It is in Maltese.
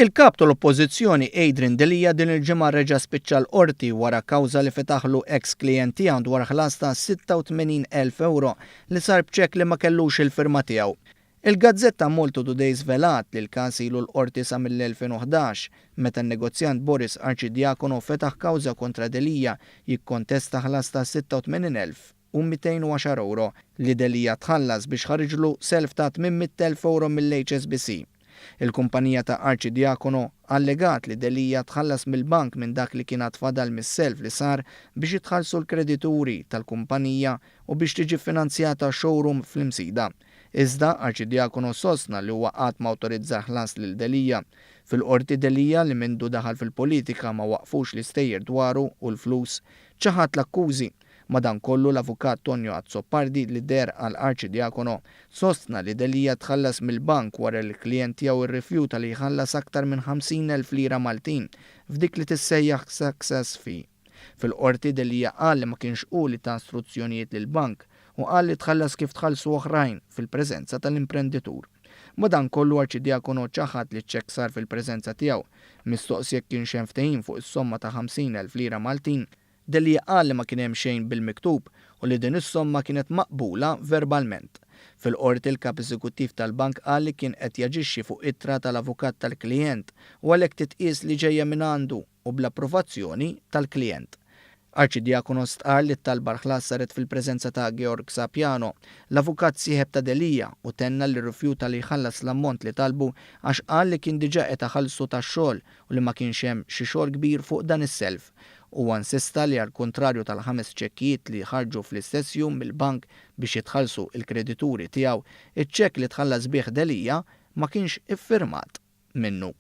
Il-Kap tal-Oppożizzjoni Adrian Delia din il-ġimgħa reġa' spiċċa l-Qorti wara kawża li fetaħlu eks klijent tiegħu dwar ħlas ta' 86,000 ewro li sar b'ċekk li ma kellux il-firma tiegħu. Il-gazzetta Malta Today żvelat li l-każ ilu l-Qorti sa mill-2011 meta n-negozjant Boris Arcidiacono fetaħ kawża kontra Delia jikkontesta ħlas ta' 86,210 ewro li Delia tħallas biex ħariġlu self ta' 800,000 ewro mill-HSBC. Il-kumpanija ta' Arcidiacono allegat li Delia tħallas mill-bank minn dak li kien għad fadal mis-self li sar biex jitħallsu l-kredituri tal-kumpanija u biex tiġi finanzjata showroom fl-Imsida. Iżda Arcidiacono sostna li huwa qatt ma awtorizza ħlas lil Delia. Fil-Qorti Delia, li mindu daħal fil-politika ma waqfux l-istejjer dwaru u l-flus, ċaħad l-akkużi. Madankollu l-Avukat Tonio Azzopardi, li deher għal Arcidiacono, sostna li Delia tħallas mill-bank wara li l-klijent tiegħu rrifjuta li jħallas aktar minn 50,000 lira Maltin f'dik li tissejjaħ success fee. Fil-Qorti Delia qal li ma kienx hu li ta struzzjonijiet lill-bank u qal li tħallas kif tħallsu oħrajn fil-preżenza tal-imprenditur. Madankollu Arcidiacono ċaħad li ċ-ċekk sar fil-preżenza tiegħu. Mistoqsi jekk kienx hemm ftehim fuq is-somma ta' 50,000 lira Maltin, Delia qal li ma kien hemm xejn bil-miktub u li din is-somma kienet maqbula verbalment. Fil-Qorti l-kap eżekuttiv tal-bank qal li kien qed jaġixxi fuq ittra tal-avukat tal-klijent u għalhekk titqies li ġejja minn għandu u bl-approvazzjoni tal-klijent. Arcidiacono stqarr li t-talba l-ħlas saret fil-preżenza ta' Georg Sapiano, l-avukat sieħeb ta' Delia, u tenna li rrifjuta li jħallas l-ammont li talbu għax qal li kien diġà qed iħallsu tax-xogħol u li ma kienx hemm xi xogħol kbir fuq dan is-self. Huwa insista li għall-kuntrarju tal-ħames ċekkijiet li ħarġu fl-istess jum mill-bank biex jitħallsu l-kredituri tiegħu, iċ-ċekk li tħallas bih Delia ma kienx iffirmat minnu.